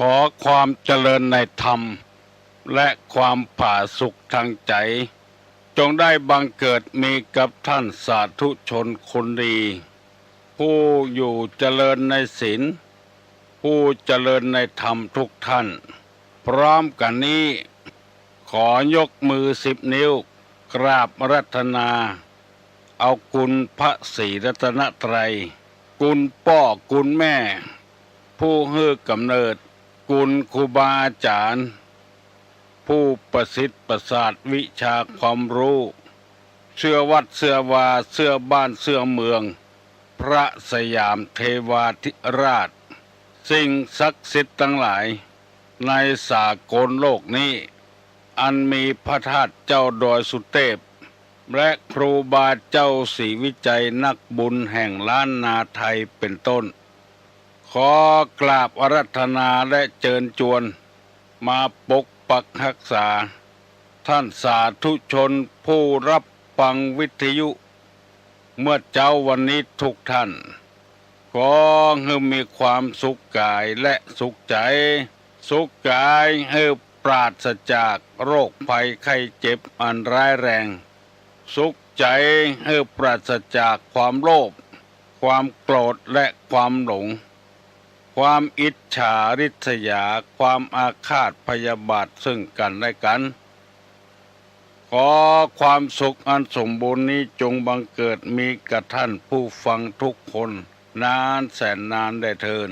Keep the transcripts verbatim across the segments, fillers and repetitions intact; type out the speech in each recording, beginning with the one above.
ขอความเจริญในธรรม และความผาสุกทางใจ๋ จงได้บังเกิดมีกับท่านสาธุชนคนดี ผู้อยู่เจริญในศีล ผู้เจริญในธรรมทุกท่าน พร้อมกั๋นนี้ ขอยกมือสิบนิ้ว กราบอาราธนา เอาคุณพระศรีรัตนตรัย คุณป้อคุณแม่ ผู้หื้อก๋ำเนิด คุณครูบาอาจ๋ารย์ ผู้ประสิทธิ์ประสาทวิชาความรู้ เสื้อวัดเสื้อวา เสื้อบ้านเสื้อเมือง พระสยามเทวาธิราช สิ่งศักดิ์สิทธิ์ตังหลาย ในสากลโลกนี้ อันมีพระธาตุเจ้าดอยสุเทพ และครูบาเจ้าศรีวิชัยนักบุญแห่งล้านนาไทยเป็นต้น ขอกราบอาราธนาและเจิญจวน มาปกปักฮักษา ท่านสาธุชนผู้รับฟังวิทยุ เมื่อเจ๊าวันนี้ทุกท่าน ขอหื้อมีความสุขก๋ายและสุขใจ๋ สุขก๋ายหื้อปราศจากโรคภัยไข้เจ็บอันร้ายแรง สุขใจ๋หื้อปราศจากความโลภ ความโกรธและความหลง ความอิจฉาริษยา ความอาฆาตพยาบาทซึ่งกั๋นและกั๋น ขอความสุขอันสมบูรณ์นี้จงบังเกิดมีกับท่านผู้ฟังทุกคน นานแสนนานแลเทอญ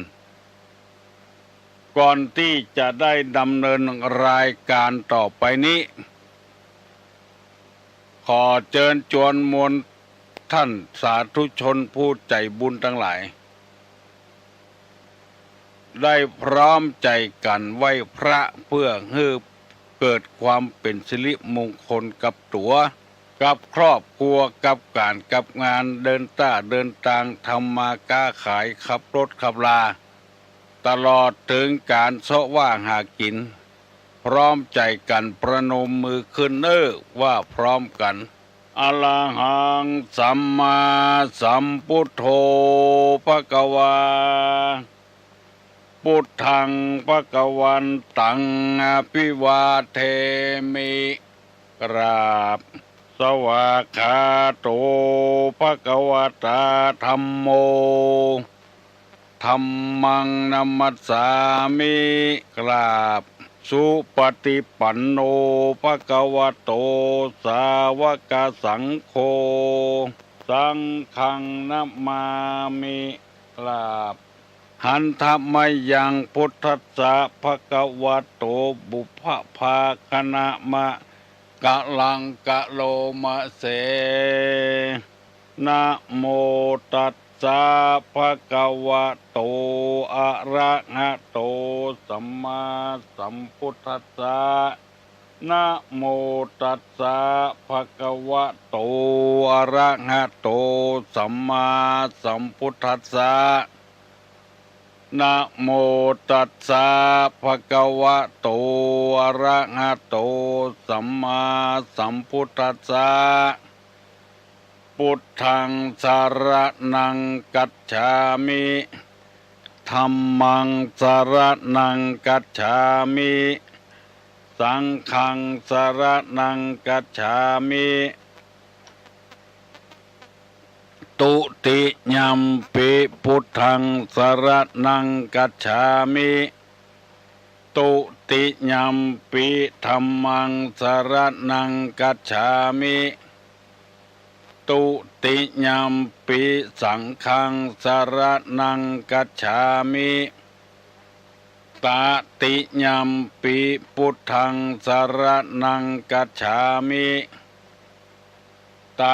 ก่อนตี้จะได้ดำเนินรายการต่อไปนี้ ขอเจิญจวนมวลท่านสาธุชนผู้ใจ๋บุญตังหลาย ได้พร้อมใจ๋กั๋นไหว้พระ เพื่อหื้อเกิดความเป๋นสิริมงคลกับตั๋ว กับครอบครัว กับก๋านกับงาน เดินต้าเดินตาง ทำมาก๊าขาย ขับรถขับรา ตลอดเถิงก๋านเซาะว่าหากิ๋น พร้อมใจ๋กั๋นประนมมือขึ้นเน่อ ว่าพร้อมกั๋น อะระหังสัมมาสัมพุทโธภะคะวา พุทธังภะคะวันตังอะภิวาเทมิ กราบ สวากขาโตภะคะวะตาธัมโม ธัมมังนะมัสสามิ กราบ สุปะฏิปันโนภะคะวะโต สาวกสังโฆ สังฆังนะมามิ กราบ หันทะมะยังพุทธัสสะภะคะวะโต ปุพพะภาคะนะมะกะลังกะโลมะเส นะโมตัสสะภะคะวะโต อะระหะโต สัมมาสัมพุทธัสสะ นะโมตัสสะภะคะวะโต อะระหะโต สัมมาสัมพุทธัสสะ นะโมตัสสะภะคะวะโต อะระหะโต สัมมาสัมพุทธัสสะ พุทธังสะระณังคัจฉามิ ธัมมังสะระณังคัจฉามิ สังฆังสะระณังคัจฉามิ ตุติยัมปิพุทธังสะระณังคัจฉามิ ตุติยัมปิธัมมังสะระณังคัจฉามิ ตุติยัมปิสังฆังสะระณังคัจฉามิ ตติยัมปิพุทธังสะระณังคัจฉามิ ต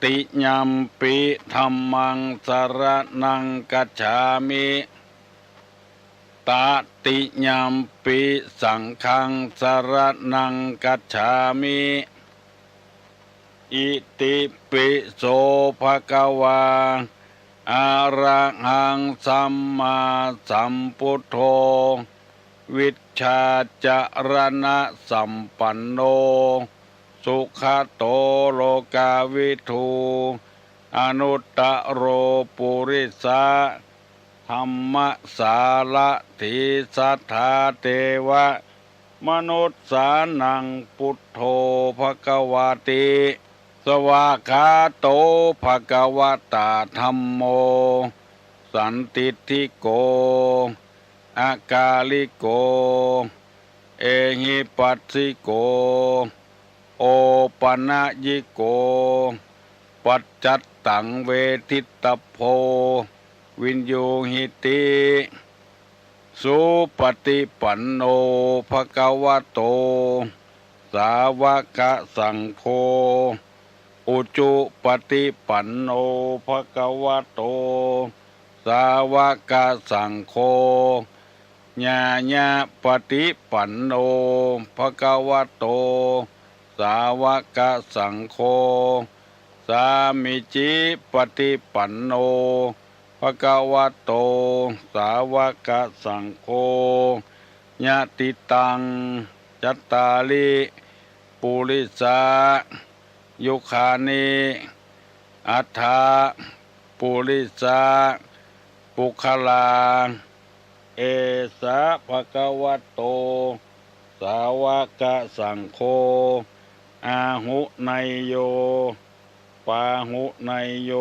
ติยัมปิธัมมังสะระณังคัจฉามิ ตติยัมปิสังฆังสะระณังคัจฉามิ อิติปิโสภะคะวา อะระหังสัมมาสัมพุทโธ วิชชาจะระณะสัมปันโน สุขะโตโลกาวิทู อนุตตะโรปุริสะ ธัมมสารถี สัทธาเตวะมนุสสานัง พุทโธภะคะวาติ สวากขาโต ภะคะวะตา ธัมโม สันทิฏฐิโก อะกาลิโก เอหิปัสสิโก โอปะนะยิโก ปัจจัตตัง เวทิตตะโพ วินยูหิติ สุปะฏิปันโน ภะคะวะโต สาวะกะสังโฆ อุจุปะฏิปันโน ภะคะวะโต สาวะกะสังโฆ ญาญาปะฏิปันโน ภะคะวะโต สาวะกะสังโฆ สามีจิปะฏิปันโน ภะคะวะโต สาวะกะสังโฆ ยะติตัง จัตตาริ ปุริสา ยุคานิ อัฏฐะ ปุริสา ปุคคลา เอสะ ภะคะวะโต สาวะกะสังโฆ อาหุเนยโย ปาหุเนยโย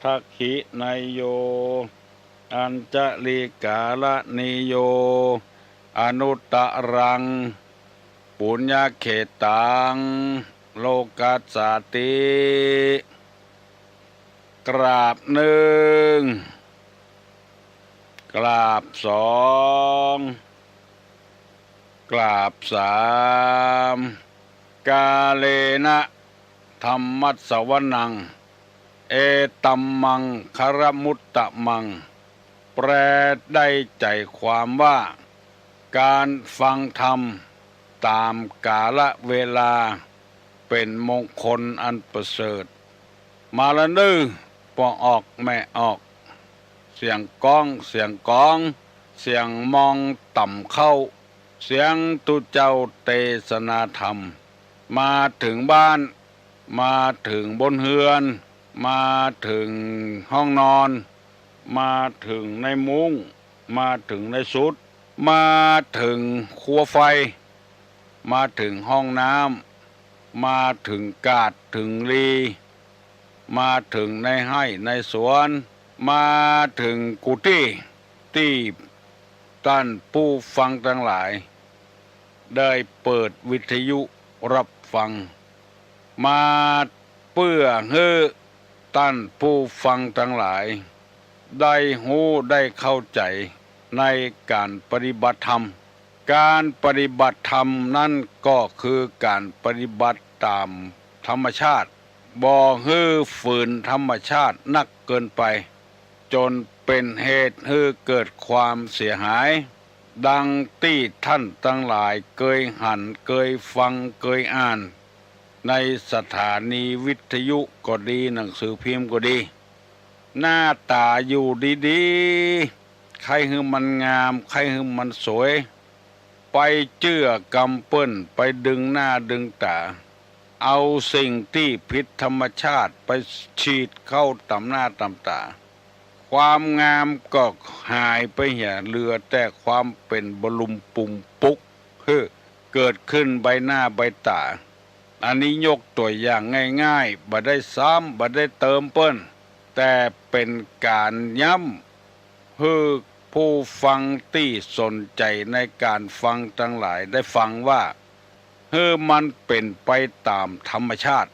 ทักขิเนยโย อัญชลีกาละเนยโย อนุตตะรัง ปุญญะเขตัง โลกัสสาติ กราบนึ่ง กราบสอง กราบสาม กาเลนะ ธัมมัสสวนัง เอตัมมังคะรมุตตะมัง แปลได้ใจ๋ความว่า ก๋านฟังธรรมต๋ามกาละเวลา เป๋นมงคลอันประเสริฐ มาละเน่อ ป้อออกแม่ออก เสียงก๊อง เสียงก๋อง เสียงมองต่ำเข้า เสียงตุ๊เจ้าเตสนาธรรม มาเถิงบ้าน มาเถิงบนเฮือน มาเถิงห้องนอน มาเถิงในมุ้ง มาเถิงในสุด มาเถิงครัวไฟ มาเถิงห้องน้ำ มาเถิงกาดเถิงลี มาเถิงในไฮ่ในสวน มาเถิงกู้ตี้ ตี้ต้านผู้ฟังตังหลาย ได้เปิดวิทยุฮับฟัง มาเปื้อหื้อต้านผู้ฟังตังหลาย ได้ฮู้ได้เข้าใจ๋ในก๋านปฏิบัติธรรม ก๋านปฏิบัติธรรมนั้นก็คือก๋านปฏิบัติต๋ามธรรมชาติ บ่หื้อฝืนธรรมชาตินักเกินไป จ๋นเป๋นเหตุหื้อเกิดความเสียหาย ดังตี้ต้านตังหลายเกยหัน เกยฟัง เกยอ่าน ในสถานีวิทยุก็ดี หนังสือพิมพ์ก็ดี หน้าต๋าอยู่ดีๆ ใค่หื้อมันงาม ใค่หื้อมันสวย ไปเจื้อกำเปิ้น ไปดึงหน้าดึงต๋า เอาสิ่งตี้ผิดธรรมชาติไปฉีดเข้าต๋ามหน้าต๋ามต๋า ความงามก็หายไปเหีย เหลือแต่ความเป๋นบะลุมปุมปุก หื้อเกิดขึ้นใบหน้าใบต๋า อันนี้ยกตั๋วอย่างง่ายๆ บ่ได้ซ้ำ บ่ได้เติมเปิ้น แต่เป๋นก๋านย้ำ หื้อผู้ฟังตี้สนใจ๋ในก๋านฟังตังหลายได้ฟังว่า หื้อมันเป๋นไปต๋ามธรรมชาติ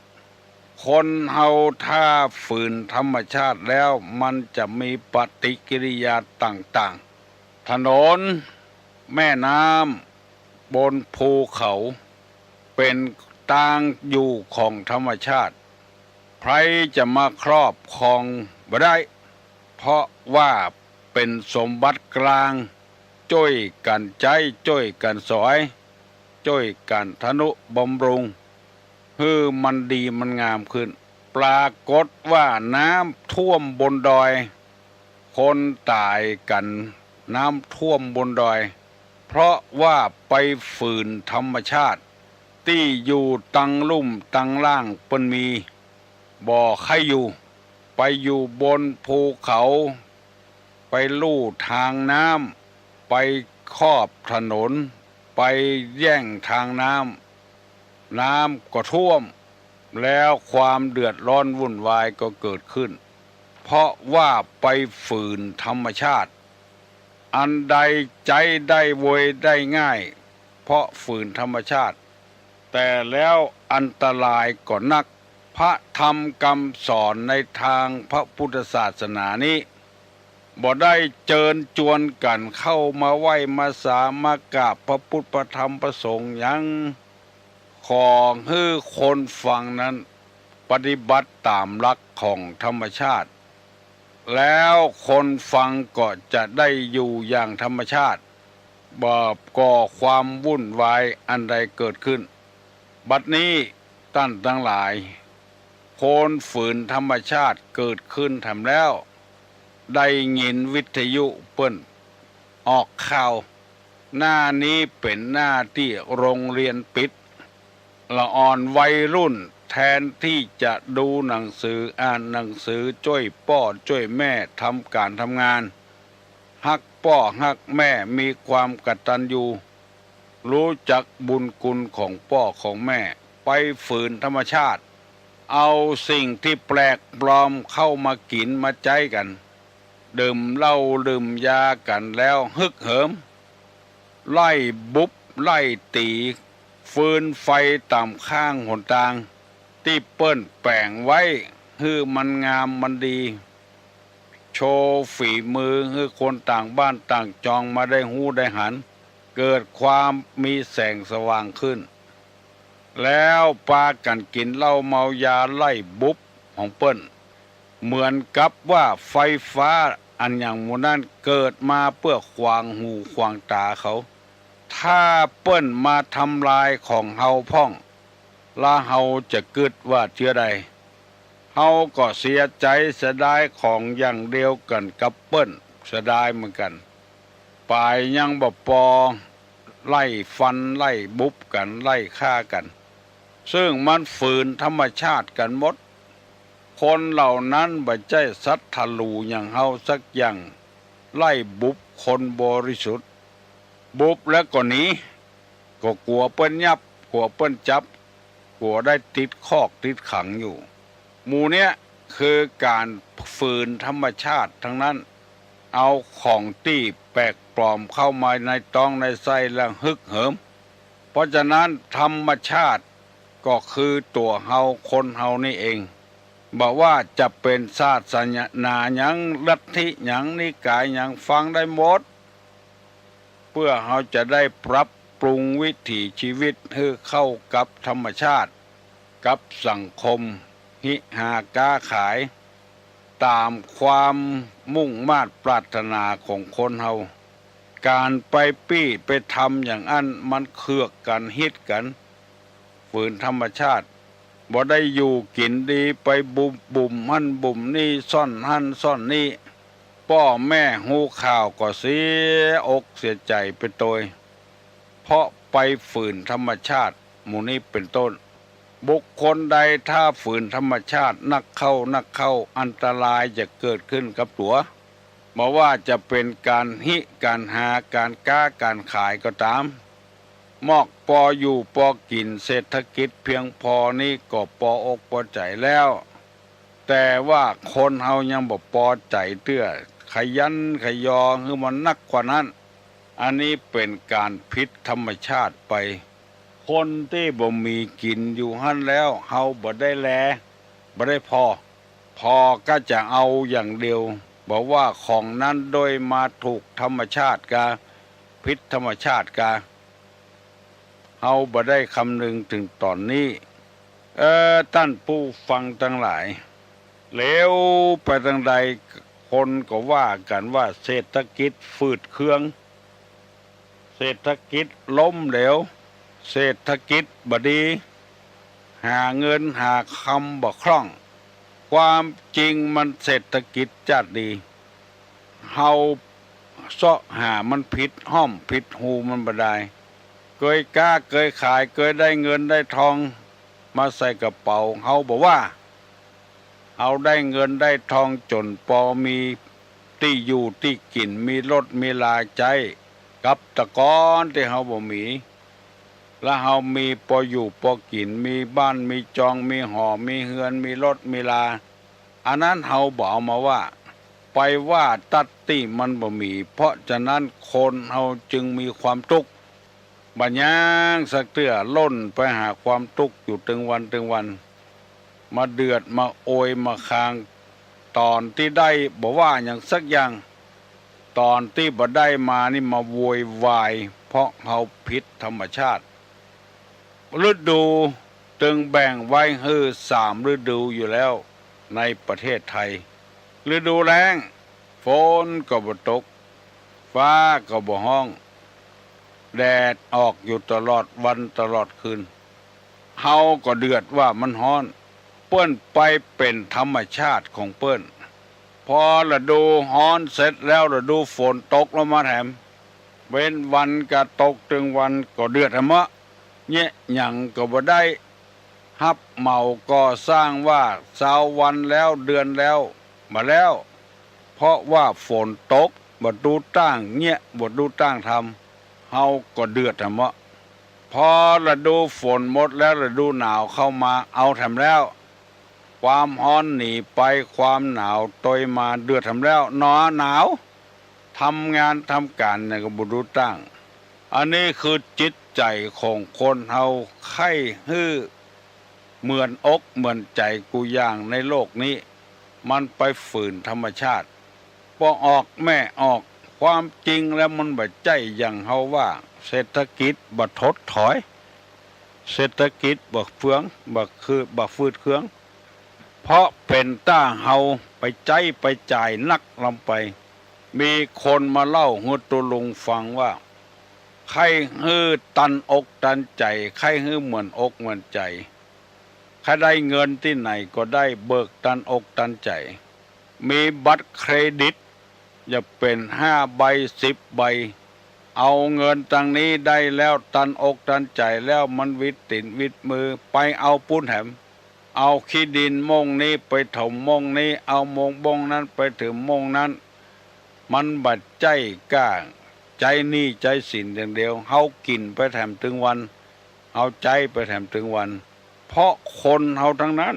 คนเฮาถ้าฝืนธรรมชาติแล้ว มันจะมีปฏิกิริยาต่างๆ ถนน แม่น้ำ บนภูเขา เป๋นตางอยู่ของธรรมชาติ ใผจะมาครอบครองบ่ได้ เพราะว่าเป๋นสมบัติกลาง จ้วยกั๋นใจ๊ จ้วยกั๋นสอย จ้วยกั๋นทะนุบำรุง หื้อมันดีมันงามขึ้น ปรากฏว่าน้ำท่วมบนดอย คนต๋ายกั๋นน้ำท่วมบนดอย เพราะว่าไปฝืนธรรมชาติ ตี้อยู่ตังลุ่มตังล่างเปิ้นมี บ่ใค่อยู่ ไปอยู่บนภูเขา ไปลู่ทางน้ำ ไปคอบถนน ไปแย่งทางน้ำ น้ำก็ท่วม แล้วความเดือดร้อนวุ่นวายก็เกิดขึ้น เพราะว่าไปฝืนธรรมชาติ อันใดใจ๊ได้โวยได้ง่าย เพราะฝืนธรรมชาติ แต่แล้วอันตรายก็นัก พระธรรมกำสอนในทางพระพุทธศาสนานี้ บ่ได้เจิญจวนกั๋นเข้ามาไหว้มาสามากราบพระพุทธพระธรรมพระสงฆ์หยัง ขอหื้อคนฟังนั้นปฏิบัติต๋ามหลักของธรรมชาติ แล้วคนฟังก็จะได้อยู่อย่างธรรมชาติ บ่ก่อความวุ่นวายอันใดเกิดขึ้น บัดนี้ต้านตังหลาย คนฝืนธรรมชาติเกิดขึ้นแถมแล้ว ได้ยินวิทยุเปิ้นออกข่าว หน้านี้เป๋นหน้าตี้โรงเรียนปิด ละอ่อนวัยรุ่นแทนตี้จะดูหนังสือ อ่านหนังสือ จ้วยป้อจ้วยแม่ทำก๋านทำงาน ฮักป้อฮักแม่ มีความกตัญญู ฮู้จักบุญคุณของป้อของแม่ ไปฝืนธรรมชาติ เอาสิ่งตี้แปลกปลอมเข้ามากิ๋นมาใจ๊กั๋น ดื่มเหล้าดื่มยากั๋นแล้วฮึกเหิม ไล่บุบไล่ตี๋ ฟืนไฟต๋ามข้างหนตาง ตี้เปิ้นแป๋งไว้ หื้อมันงามมันดี โชว์ฝีมือหื้อคนต่างบ้านต่างจองมาได้ฮู้ได้หัน เกิดความมีแสงสว่างขึ้น แล้วปากั๋นกิ๋นเหล้าเมายาไล่บุบของเปิ้น เหมือนกับว่าไฟฟ้าอันหยังหมู่นั้นเกิดมาเปื้อขวางหูขวางต๋าเขา ถ้าเปิ้นมาทำลายของเฮาพ่อง ละเฮาจะกึ๊ดว่าเจื้อใด เฮาก็เสียใจ๋เสียดายของอย่างเดียวกั๋นกับเปิ้น เสียดายเหมือนกั๋น ป๋ายยังบ่ปอไล่ฟันไล่บุบกั๋นไล่ฆ่ากั๋น ซึ่งมันฝืนธรรมชาติกั๋นหมด คนเหล่านั้นบ่ใจ้สัตว์ทะลูอย่างเฮาสักอย่าง ไล่บุบคนบริสุทธิ์ บุบแล้วก็หนี ก็กั๋วเปิ้นยับ กั๋วเปิ้นจับ กั๋วได้ติดคอกติดขังอยู่ หมู่เนี้ยคือก๋านฝืนธรรมชาติทั้งนั้น เอาของตี้แปลกปลอมเข้ามาในต๊องในไส้แล้วฮึกเหิม เพราะฉะนั้นธรรมชาติก็คือตั๋วเฮาคนเฮานี่เอง บ่ว่าจะเป๋นศาสนาหยัง ลัทธิหยัง นิกายหยัง ฟังได้หมด เปื้อเฮาจะได้ปรับปรุงวิถีชีวิตหื้อเข้ากับธรรมชาติ กับสังคม ฮิฮาก๊าขาย ต๋ามความมุ่งมาดปรารถนาของคนเฮา ก๋านไปปี้ไปทำอย่างอั้นมันเคือกกั๋นฮิดกั๋น ฝืนธรรมชาติ บ่ได้อยู่กิ๋นดี ไปบุ่มบุ่มหั้นบุ่มนี่ ซ่อนหั้นซ่อนนี่ ป้อแม่ฮู้ข่าวก็เสียอกเสียใจ๋ไปโตย เพราะไปฝืนธรรมชาติ หมู่นี้เป๋นต้น บุคคลใดถ้าฝืนธรรมชาตินักเข้านักเข้า อันตรายจะเกิดขึ้นกับตั๋ว บ่ว่าจะเป๋นก๋านฮิก๋านหา ก๋านก๊าก๋านขายก็ต๋าม มอกปออยู่ปอกิ๋น เศรษฐกิจเพียงพอนี้ก็ปออกปอใจ๋แล้ว แต่ว่าคนเฮายังบ่ปอใจ๋เตื้อ ขยันขยอหื้อมันนักกว่านั้น อันนี้เป๋นก๋านผิดธรรมชาติไป คนตี้บ่มีกิ๋นอยู่หั้นแล้ว เฮาบ่ได้แล บ่ได้ผ่อ ผ่อก็จะเอาอย่างเดียว บ่ว่าของนั้นโดยมาถูกธรรมชาติกา ผิดธรรมชาติกา เฮาบ่ได้คำนึงเถิงต๋อนนี้ เออ ต้านผู้ฟังตังหลาย เหลียวไปตางใด คนก็ว่ากั๋นว่าเศรษฐกิจฝืดเคือง เศรษฐกิจล้มเหลว เศรษฐกิจบ่ดี หาเงินหาคำบ่คล่อง ความจริงมันเศรษฐกิจจ้าดดี เฮาเซาะหามันผิดฮ่อมผิดฮูมันบ่ดาย เกยก๊าเกยขาย เกยได้เงินได้ทองมาใส่กระเป๋า เฮาบ่ว่า เฮาได้เงินได้ทองจ๋นปอมี ตี้อยู่ตี้กิ๋น มีรถมีราใจ๊ กับแต่ก่อนตี้เฮาบ่มี แล้วเฮามีปออยู่ปอกิ๋น มีบ้านมีจอง มีหอมีเฮือน มีรถมีรา อันนั้นเฮาบ่เอามาว่า ไปว่าตั๊ดตี้มันบ่มี เพราะฉะนั้นคนเฮาจึงมีความตุ๊กข์ บ่ยังสักเตื้อ ล่นไปหาความตุ๊กข์อยู่ตึงวันตึงวัน มาเดือดมาโอยมาคาง ต๋อนตี้ได้บ่ว่าหยังสักอย่าง ต๋อนตี้บ่ได้มานี่มาโวยวาย เพราะเฮาผิดธรรมชาติ ฤดูจึงแบ่งไว้หื้อสามฤดูอยู่แล้วในประเทศไทย ฤดูแล้ง ฝนก็บ่ตก ฟ้าก็บ่ฮ้อง แดดออกอยู่ตลอดวันตลอดคืน เฮาก็เดือดว่ามันฮ้อน เปิ้นไปเป๋นธรรมชาติของเปิ้น พอฤดูฮ้อนเสร็จแล้ว ฤดูฝนตกลงมาแถม เว้นวันก็ตกตึงวัน ก็เดือดแถมเมาะ เยียะหยังก็บ่ได้ ฮับเหมาก่อสร้างว่าซาววันแล้ว เดือนแล้ว มาแล้ว เพราะว่าฝนตก บ่ดูต้างเยียะ บ่ดูต้างทำ เฮาก็เดือดแถมเมาะ พอฤดูฝนหมดแล้ว ฤดูหนาวเข้ามา เอาแถมแล้ว ความฮ้อนหนีไป ความหนาวตวยมา เดือดแถมแล้ว หนอหนาว ทำงานทำก๋านหยังก็บ่ดูต้าง อันนี้คือจิตใจ๋ของคนเฮา ใค่หื้อเหมือนอกเหมือนใจ๋กู้อย่างในโลกนี้ มันไปฝืนธรรมชาติ ป้อออกแม่ออก ความจริงแล้วมันบ่ใจ้อย่างเฮาว่า เศรษฐกิจบ่ถดถอย เศรษฐกิจบ่เฟือง บ่คือ บ่ฟืดเคือง เพราะเป๋นต้าเฮาไปใจ๊ไปจ่ายนักลำไป มีคนมาเล่าหื้อตุ๊ลุงฟังว่า ใค่หื้อตันอกตันใจ๋ ใค่หื้อเหมือนอกเหมือนใจ๋ ใค่ได้เงินตี้ไหนก็ได้เบิกตันอกตันใจ๋ มีบัตรเครดิต จะเป๋นห้าใบ สิบใบ เอาเงินตังนี้ได้แล้ว ตันอกตันใจ๋แล้ว มันหวิดตี๋นหวิดมือ ไปเอาปู๊นแถม เอาขี้ดินโม่งนี้ไปถมโม่งนี้ เอาโม่งบ้งนั้นไปถมโม่งนั้น มันบ่ใจ้ก้าใจ๊หนี้ใจ๊สินอย่างเดียว เฮากิ๋นไปแถมตึงวัน เฮาใจ๊ไปแถมตึงวัน เพราะคนเฮาตังนั้น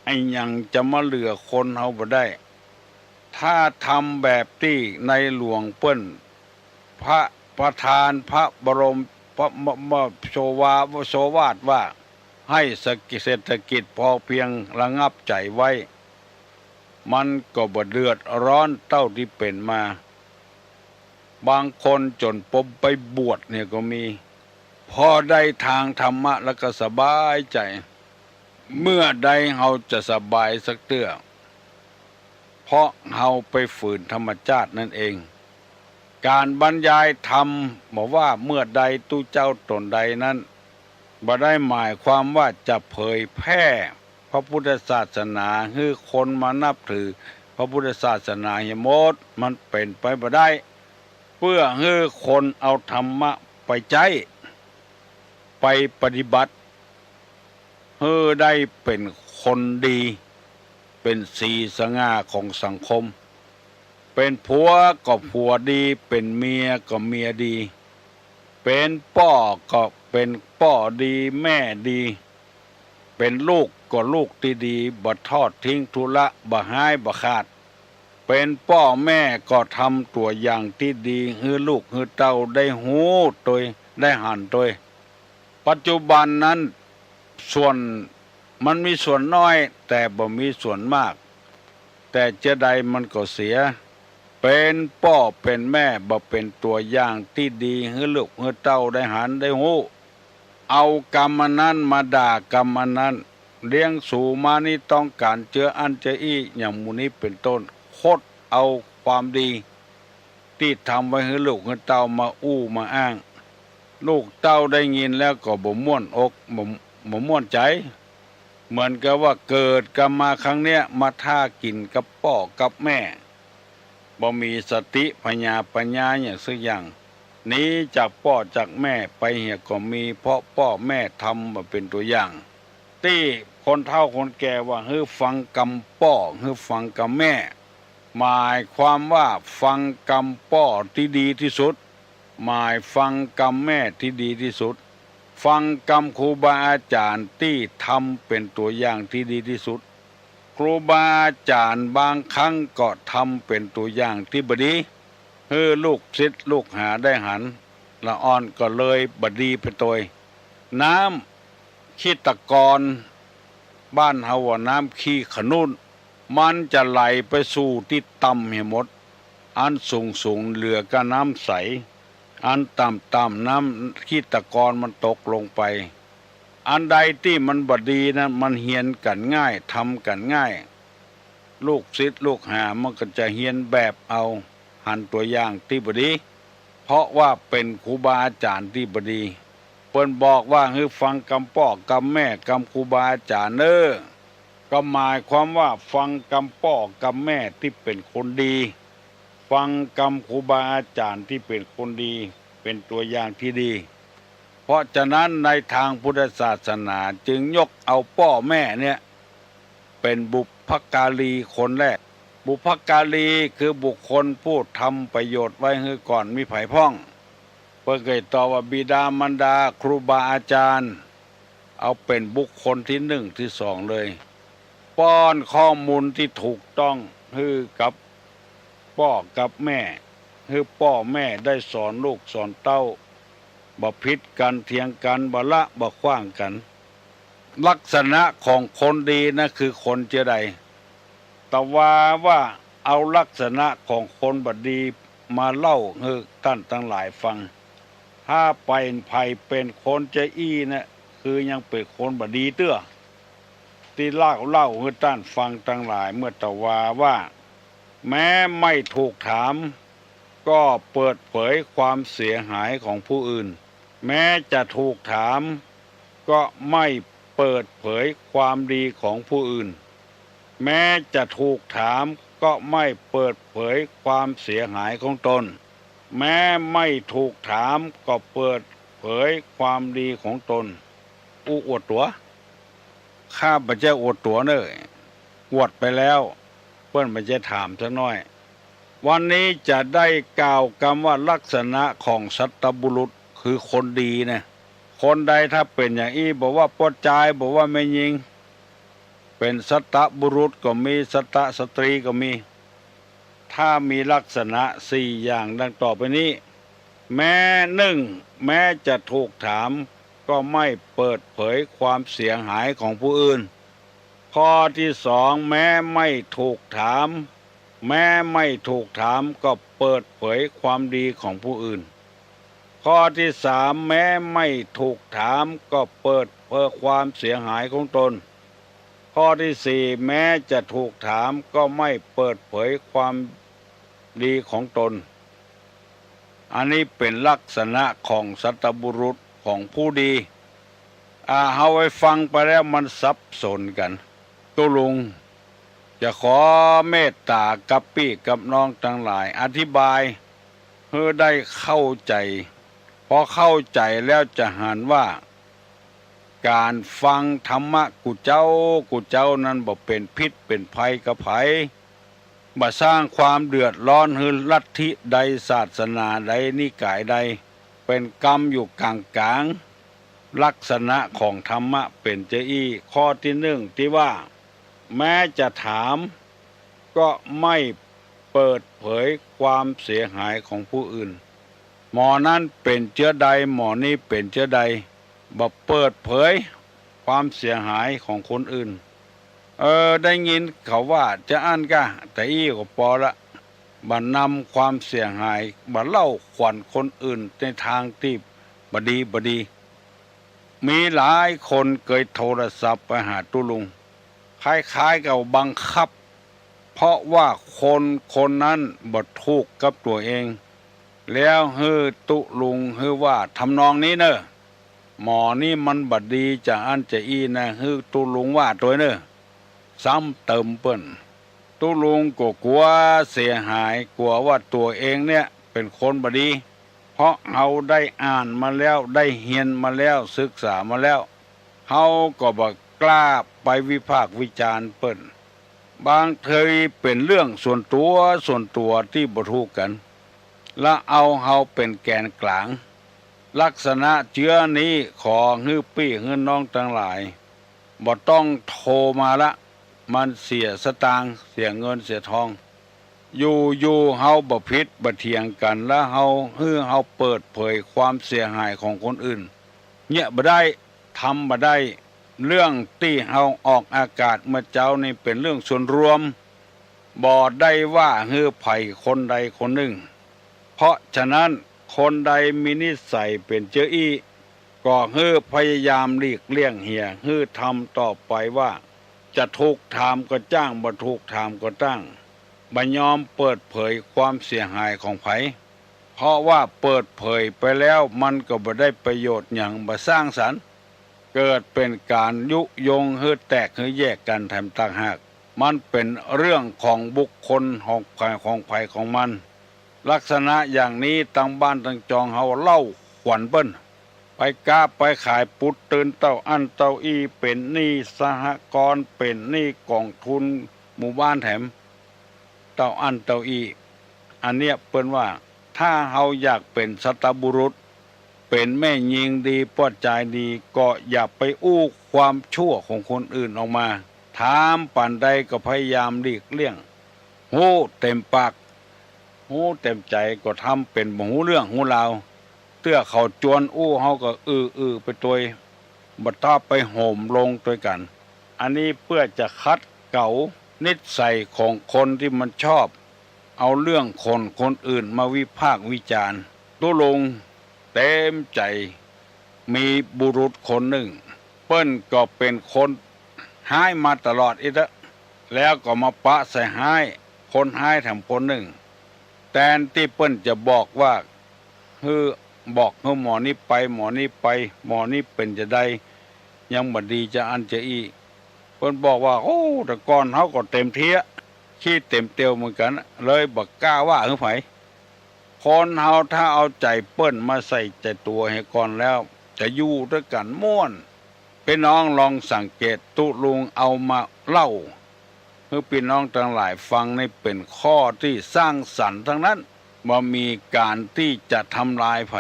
อะหยังจะมาเหลือคนเฮาบ่ได้ ถ้าทำแบบตี้ในหลวงเปิ้น พระประธาน พระบรม พระ ม- ม- โชวา โชวาทว่า ให้เศรษฐกิจพอเพียงระงับใจ๋ไว้ มันก็บ่เดือดร้อนเต้าตี้เป๋นมา บางคนจ๋นปมไปบวชเนี่ยก็มี พอได้ตางธรรมะแล้วก็สบายใจ๋ เมื่อใดเฮาจะสบายสักเตื้อ เพราะเฮาไปฝืนธรรมชาตินั่นเอง ก๋านบรรยายธรรมบอกว่า เมื่อใดตุ๊เจ้าต๋นใดนั้น บ่ได้หมายความว่าจะเผยแพร่พระพุทธศาสนาหื้อคนมานับถือพระพุทธศาสนาเหียหมด มันเป๋นไปบ่ได้ เปื้อหื้อคนเอาธรรมะไปใจ๊ ไปปฏิบัติ หื้อได้เป๋นคนดี เป๋นสีสง่าของสังคม เป๋นผัวก็ผัวดี เป๋นเมียก็เมียดี เป๋นป้อก็เป๋นป้อดี แม่ดี เป๋นลูกก็ลูกตี้ดี บ่ทอดทิ้งทุละ บ่ฮ้ายบ่ขาด เป๋นป้อแม่ก็ทำตั๋วอย่างตี้ดี หื้อลูกหื้อเต้าได้ฮู้ตวย ได้หันตวย ปัจจุบันนั้นส่วน มันมีส่วนน้อย แต่บ่มีส่วนมาก แต่เจียใดมันก็เสีย เป๋นป้อเป๋นแม่บ่เป๋นตั๋วอย่างตี้ดี หื้อลูกหื้อเต้าได้หันได้ฮู้ เอากำอันนั้นมาด่ากำอันนั้น เลี้ยงสูมานี่ต้องก๋านเจืออั้นเจืออี้ อย่างหมู่นี้เป๋นต้น คดเอาความดีตี้ทำไว้หื้อลูกหื้อเต้ามาอู้มาอ้าง ลูกเต้าได้ยินแล้วก็บ่ม่วนอก บ่ บ่ม่วนใจ๋ เหมือนกับว่าเกิดกั๋นมาครั้งเนี้ย มาถ้ากิ๋นกับป้อกับแม่ บ่มีสติผญาปัญญาอย่างสักอย่าง หนีจากป้อจากแม่ไปเหียก็มี เพราะป้อแม่ทำบ่เป๋นตั๋วอย่าง ตี้คนเฒ่าคนแก่ว่า หื้อฟังกำป้อ หื้อฟังกำแม่ หมายความว่าฟังกำป้อตี้ดีตี้สุด หมายฟังกำแม่ตี้ดีตี้สุด ฟังกำครูบาอาจ๋ารย์ตี้ทำเป๋นตั๋วอย่างตี้ดีตี้สุด ครูบาอาจ๋ารย์บางครั้งก็ทำเป๋นตั๋วอย่างตี้บ่ดี หื้อลูกศิษย์ลูกหาได้หัน ละอ่อนก็เลยบ่ดีไปตวย น้ำขี้ตะกอน บ้านเฮาว่าน้ำขี้ขนุน มันจะไหลไปสู่ตี้ต่ำเหียหมด อันสูงๆ เหลือก้าน้ำใส อันต่ำๆ น้ำขี้ตะกอนมันตกลงไป อันใดตี้มันบ่ดีนั้น มันเฮียนกั๋นง่าย ทำกั๋นง่าย ลูกศิษย์ลูกหามันก็จะเฮียนแบบเอา หันตั๋วอย่างตี้บ่ดี เพราะว่าเป๋นครูบาอาจ๋ารย์ตี้บ่ดี เปิ้นบอกว่าหื้อฟังกำป้อกำแม่กำครูบาอาจ๋ารย์เน่อ ก็หมายความว่าฟังกำป้อกำแม่ตี้เป๋นคนดี ฟังกำครูบาอาจ๋ารย์ตี้เป๋นคนดี เป๋นตั๋วอย่างตี้ดี เพราะฉะนั้นในตางพุทธศาสนาจึงยกเอาป้อแม่เนี่ย เป๋นบุพการีคนแรก บุพการีคือบุคคลผู้ทำประโยชน์ไว้หื้อก่อนมีใผพ่อง เปิ้นเกยตอบว่าบิดามารดาครูบาอาจ๋ารย์ เอาเป๋นบุคคลตี้นึ่งตี้สองเลย ป้อนข้อมูลตี้ถูกต้องหื้อกับป้อกับแม่ หื้อป้อแม่ได้สอนลูกสอนเต้า บ่ผิดกั๋นเถียงกั๋น บ่ละบ่ขว้างกั๋น ลักษณะของคนดีนะคือคนเจื้อใด ตะวาว่าเอาลักษณะของคนบ่ดีมาเล่าหื้อต้านตังหลายฟัง ถ้าใผ ใผเป๋นคนเจื้ออี้นะ คือยังเป๋นคนบ่ดีเตื้อ ตี้เล่า เล่าหื้อต้านฟังตังหลายเมื่อตะวาว่า แม้ไม่ถูกถาม ก็เปิดเผยความเสียหายของผู้อื่น แม้จะถูกถาม ก็ไม่เปิดเผยความดีของผู้อื่น แม้จะถูกถาม ก็ไม่เปิดเผยความเสียหายของตน แม้ไม่ถูกถาม ก็เปิดเผยความดีของตน อู้อวดตั๋ว ข้าบ่ใจ้อวดตั๋วเน่อ อวดไปแล้ว เปิ้นบ่ใจ้ถามสักหน้อย วันนี้จะได้กล่าวกำว่าลักษณะของสัตบุรุษคือคนดีนะ คนใดถ้าเป๋นอย่างอี้ บ่ว่าป้อจาย บ่ว่าแม่ญิง เป๋นสัตบุรุษก็มี สัตสตรีก็มี ถ้ามีลักษณะสี่อย่างดังต่อไปนี้ แม้ นึ่ง แม้จะถูกถาม ก็ไม่เปิดเผยความเสียหายของผู้อื่น ข้อตี้สอง แม้ไม่ถูกถาม แม้ไม่ถูกถามก็เปิดเผยความดีของผู้อื่น ข้อตี้สาม แม้ไม่ถูกถามก็เปิดเผยความเสียหายของตน ข้อตี้สี่ แม้จะถูกถามก็ไม่เปิดเผยความดีของตน อันนี้เป๋นลักษณะของสัตบุรุษของผู้ดี อ่า เฮาไปฟังไปแล้วมันสับสนกั๋น ตุ๊ลุงจะขอเมตตากับปี้กับน้องตังหลายอธิบายหื้อได้เข้าใจ๋ พอเข้าใจ๋แล้วจะหันว่า ก๋านฟังธรรมะกู้เจ๊ากู้เจ๊านั้นบ่เป๋นพิษเป๋นภัยกับใผ บ่สร้างความเดือดร้อนหื้อลัทธิใดศาสนาใดนิกายใด เป๋นกำอยู่ก๋างๆ ลักษณะของธรรมะเป๋นเจ้าอี้ ข้อตี้นึ่งตี้ว่า แม้จะถามก็ไม่เปิดเผยความเสียหายของผู้อื่น หมอนั้นเป๋นเจื้อใด หมอนี้เป๋นเจื้อใด บ่เปิดเผยความเสียหายของคนอื่น เออ ได้ยินเขาว่าจาอั้นก้า ตะอี้ก็ปอละ บ่นำความเสียหาย บ่เล่าขวัญคนอื่นในตางตี้บ่ดีบ่ดี มีหลายคนเกยโทรศัพท์ไปหาตุ๊ลุง คล้ายๆ กับบังคับ เพราะว่าคนคนนั้นบ่ถูกกับตั๋วเอง แล้วหื้อตุ๊ลุงหื้อว่าทำนองนี้เน่อ หมอนี้มันบ่ดีจาอั้นจาอี้นะ หื้อตุ๊ลุงว่าตวยเน่อ ซ้ำเติมเปิ้น ตุ๊ลุงก็กั๋วเสียหาย กั๋วว่าตั๋วเองเนี่ยเป๋นคนบ่ดี เพราะเฮาได้อ่านมาแล้ว ได้เฮียนมาแล้ว ศึกษามาแล้ว เฮาก็บ่กล้าไปวิพากษ์วิจารณ์เปิ้น บางทีเป๋นเรื่องส่วนตั๋วส่วนตั๋วตี้บ่ถูกกั๋น ละเอาเฮาเป๋นแก๋นก๋าง ลักษณะเจื้อนี้ขอหื้อปี้หื้อน้องตังหลาย บ่ต้องโทรมาละ มันเสียสตางค์ เสียเงินเสียทอง อยู่ๆ เฮาบ่ผิดบ่เถียงกั๋น ละเฮา หื้อเฮาเปิดเผยความเสียหายของคนอื่น เยียะบ่ได้ ทำบ่ได้ เรื่องตี้เฮาออกอากาศเมื่อเจ๊านี้เป๋นเรื่องส่วนรวม บ่ได้ว่าหื้อใผคนใดคนนึ่ง เพราะฉะนั้นคนใดมีนิสัยเป๋นเจื้ออี้ ก็หื้อพยายามหลีกเลี่ยงเหีย หื้อทำต่อไปว่า จะถูกถามก็จ้าง บ่ถูกถามก็จ้าง บ่ยอมเปิดเผยความเสียหายของใผ เพราะว่าเปิดเผยไปแล้วมันก็บ่ได้ประโยชน์หยัง บ่สร้างสรรค์ เกิดเป๋นก๋านยุยงหื้อแตกหื้อแยกกั๋นแถมต่างหาก มันเป๋นเรื่องของบุคคลของใผของใผของมัน ลักษณะอย่างนี้ตังบ้านตังจองเฮาเล่าขวัญเปิ้น ไปก๊าไปขายปุ๊ดตื่นเต้าอั้นเต้าอี้ เป๋นหนี้สหกรณ์ เป๋นหนี้ก๋องทุนหมู่บ้านแถม เต้าอั้นเต้าอี้ อันเนี้ยเปิ้นว่า ถ้าเฮาอยากเป๋นสัตบุรุษ เป๋นแม่ญิงดีป้อจายดี ก็อย่าไปอู้ความชั่วของคนอื่นออกมา ถามปานใดก็พยายามหลีกเลี่ยง ฮู้เต๋มปาก ฮู้เต๋มใจ๋ ก็ทำเป๋นบ่ฮู้เรื่องฮู้ราว เตื้อเขาจวนอู้เฮาก็อื้อๆ ไปตวย บ่ต้องไปโหมลงตวยกั๋น อันนี้เปื้อจะขัดเกลานิสัยของคนตี้มันชอบเอาเรื่องของคนอื่นมาวิพากษ์วิจารณ์ ตุ๊ลุงเต๋มใจ๋ มีบุรุษคนนึ่ง เปิ้นก็เป๋นคนฮ้ายมาตลอดอี้เต๊อะ แล้วก็มาปะใส่ฮ้าย คนฮ้ายแถมคนนึ่ง แตนตี้เปิ้นจะบอกว่า หื้อ บอกหื้อหมอนี้ไป หมอนี้ไป หมอนี้เป๋นจาใด ยังบ่ดีจาอั้นจาอี้ เปิ้นบอกว่า โอ้ แต่ก่อนเฮาก็เต๋มเตี้ย ขี้เต๋มเตียวเหมือนกั๋น เลยบ่กล้าว่าหื้อใผ คนเฮาถ้าเอาใจ๋เปิ้นมาใส่ใจ๋ตั๋วเหียก่อนแล้ว จะอยู่ตวยกั๋นม่วน ปี้น้องลองสังเกต ตุ๊ลุงเอามาเล่าหื้อปี้น้องตังหลายฟังนี้เป๋นข้อตี้สร้างสรรค์ตังนั้น บ่มีก๋านตี้จะทำลายใผ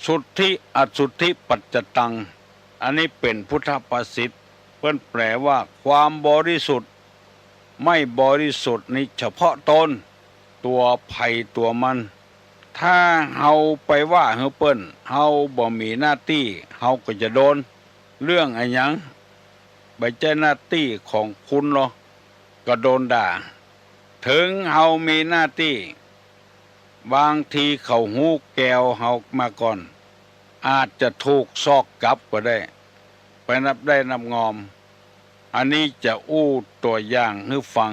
สุทธิอสุทธิปัจจตัง อันนี้เป๋นพุทธภาษิต เปิ้นแปลว่าความบริสุทธิ์ ไม่บริสุทธิ์นี้เฉพาะตน ตั๋วใผตั๋วมัน ถ้าเฮาไปว่าหื้อเปิ้น เฮาบ่มีหน้าตี้ เฮาก็จะโดน เรื่องอะหยัง บ่ใจ้หน้าตี้ของคุณลอ ก็โดนด่า เถิงเฮามีหน้าตี้ บางทีเขาฮู้แกวเฮามาก่อน อาจจะถูกซอกกลับก็ได้ ไปนับได้นับงอม อันนี้จะอู้ตั๋วอย่างหื้อฟัง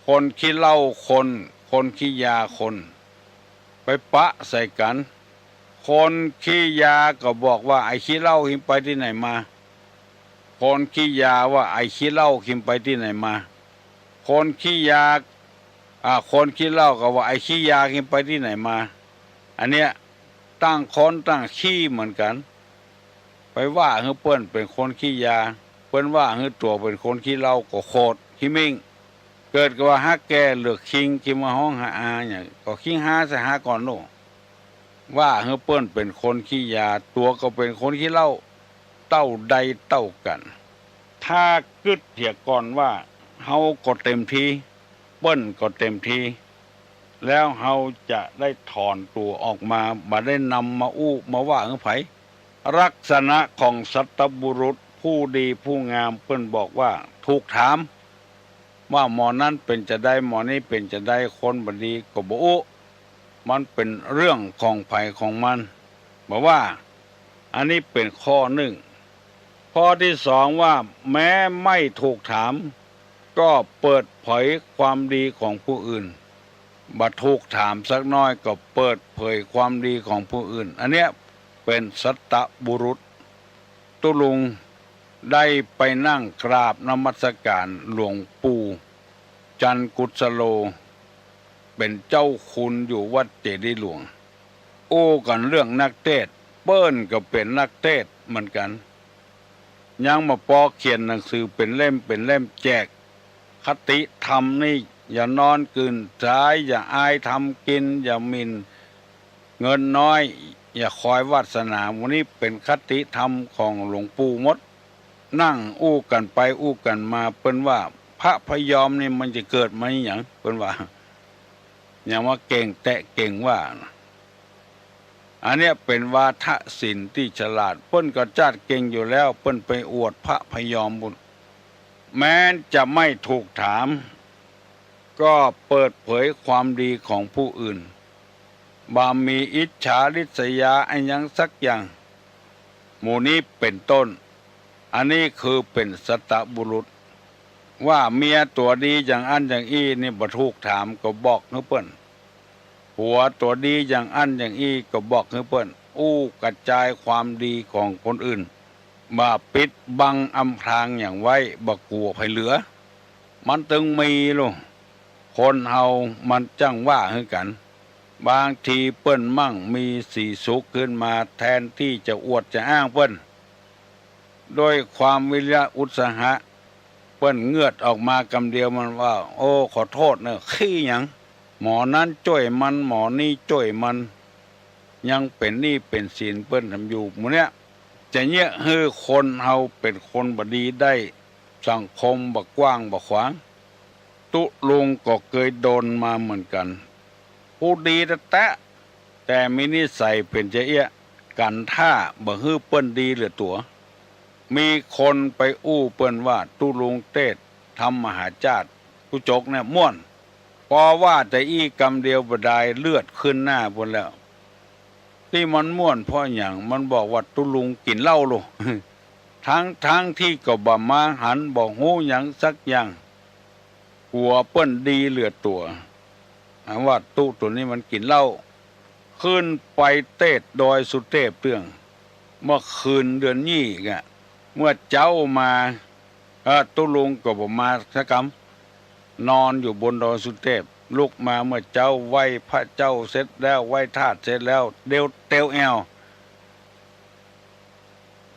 คนขี้เหล้าคน คนขี้ยาคน ไปปะใส่กั๋น คนขี้ยาก็บอกว่า ไอ้ขี้เหล้าหิมไปตี้ไหนมา คนขี้ยาว่า ไอ้ขี้เหล้าหิมไปตี้ไหนมา คนขี้ยา อ่า คนขี้เหล้าก็ว่า ไอ้ขี้ยาหิมไปตี้ไหนมา อันเนี้ย ต่างคนต่างขี้เหมือนกั๋น ไปว่าหื้อเปิ้นเป๋นคนขี้ยา เปิ้นว่าหื้อตั๋วเป๋นคนขี้เหล้าก็โขดขี้มิ่ง เกิดกับว่าฮักแกเหลือคิง คิงมาฮ้องหาอาเนี่ย ก็คิงฮาใส่ฮาก่อนโน่ ว่าหื้อเปิ้นเป๋นคนขี้ยา ตั๋วก็เป๋นคนขี้เหล้า เต้าใดเต้ากั๋น ถ้ากึ๊ดเหียก่อนว่า เฮาก็เต๋มที เปิ้นก็เต๋มที แล้วเฮาจะได้ถอนตั๋วออกมา บ่ได้นำมาอู้มาว่าหื้อใผ ลักษณะของสัตบุรุษผู้ดีผู้งาม เปิ้นบอกว่า ถูกถาม ว่าหมอนั้นเป๋นจาใด หมอนี้เป๋นจาใด คนบ่ดีก็บ่อู้ มันเป๋นเรื่องของใผของมัน บ่ว่า อันนี้เป๋นข้อนึ่ง ข้อตี้สองว่า แม้ไม่ถูกถาม ก็เปิดเผยความดีของผู้อื่น บ่ถูกถามสักน้อยก็เปิดเผยความดีของผู้อื่น อันเนี้ยเป๋นสัตบุรุษ ตุ๊ลุงได้ไปนั่งกราบนมัสการหลวงปู่จันทร์กุสโล เป๋นเจ้าคุณอยู่วัดเจดีย์หลวง อู้กั๋นเรื่องนักเตสน์ เปิ้นก็เป๋นนักเตสน์เหมือนกั๋น ยังบ่ปอเขียนหนังสือเป๋นเล่มเป๋นเล่มแจก คติธรรมนี่ อย่านอนกื่นสาย อย่าอายทำกิน อย่าหมิ่นเงินน้อย อย่าคอยวาสนา หมู่นี้เป๋นคติธรรมของหลวงปู่หมด นั่งอู้กั๋นไปอู้กั๋นมา เปิ้นว่า พระพยอมนี่มันจะเกิดมาหยัง เปิ้นว่า อย่ามาเก่งแต๊เก่งว่า อันเนี้ยเป๋นวาทศิลป์ตี้ฉลาด เปิ้นก็จ๊าดเก่งอยู่แล้ว เปิ้นไปอวดพระพยอมปู้น แม้นจะไม่ถูกถาม ก็เปิดเผยความดีของผู้อื่น บ่มีอิจฉาริษยาอะหยังสักอย่าง หมู่นี้เป๋นต้น อันนี้คือเป๋นสัตบุรุษ ว่าเมียตั๋วดีอย่างอั้นอย่างอี้นี่บ่ถูกถาม ก็บอกหื้อเปิ้น ผัวตั๋วดีอย่างอั้นอย่างอี้ ก็บอกหื้อเปิ้น อู้กระจายความดีของคนอื่น บ่ปิดบังอำพรางหยังไว้ บ่กั๋วใผเหลือ มันตึงมีลูก คนเฮามันจั้งว่าหื้อกั๋น บางทีเปิ้นมั่งมีสีสุขขึ้นมา แทนตี้จะอวดจะอ้างเปิ้น ด้วยความวิริยะอุตสาหะ เปิ้นเงือดออกมากำเดียวมันว่า โอ้ ขอโต้ษเน่อ ขี้หยัง หมอนั้นจ้วยมัน หมอนี้จ้วยมัน ยังเป๋นหนี้เป๋นสินเปิ้นทำอยู่ หมู่เนี้ย จะเยียะหื้อคนเฮาเป๋นคนบ่ดีได้ สังคมบ่กว้างบ่ขวาง ตุ๊ลุงก็เกยโดนมาเหมือนกั๋น ผู้ดีแต๊ๆ แต่มีนิสัยเป๋นจาเอี้ยะ กั๋นถ้าบ่หื้อเปิ้นดีเหลือตั๋ว มีคนไปอู้เปิ้นว่าตุ๊ลุงเตศน์ธรรมมหาจ้าด ตุ๊จกเนี่ยม่วน ปอว่าแต่อี้กำเดียวบ่ดาย เลือดขึ้นหน้าปู้นแล้ว ตี้มันม่วนเพราะหยัง มันบอกว่าตุ๊ลุงกิ๋นเหล้าลูก ตึงๆ ตี้ก็บ่มาหัน บ่ฮู้หยังสักอย่าง กั๋วเปิ้นดีเหลือตั๋ว อันว่าตุ๊ตัวนี้มันกิ๋นเหล้า ขึ้นไปเตศน์ดอยสุเตพเตื้อง เมื่อคืนเดือนยี่อะ เมื่อเจ๊ามา เออ ตุ๊ลุงก็บ่มาสักกำ นอนอยู่บนดอยสุเตพ ลุกมาเมื่อเจ๊า ไหว้พระเจ้าเสร็จแล้ว ไหว้ธาตุเสร็จแล้ว เตียวเตียวแอ่ว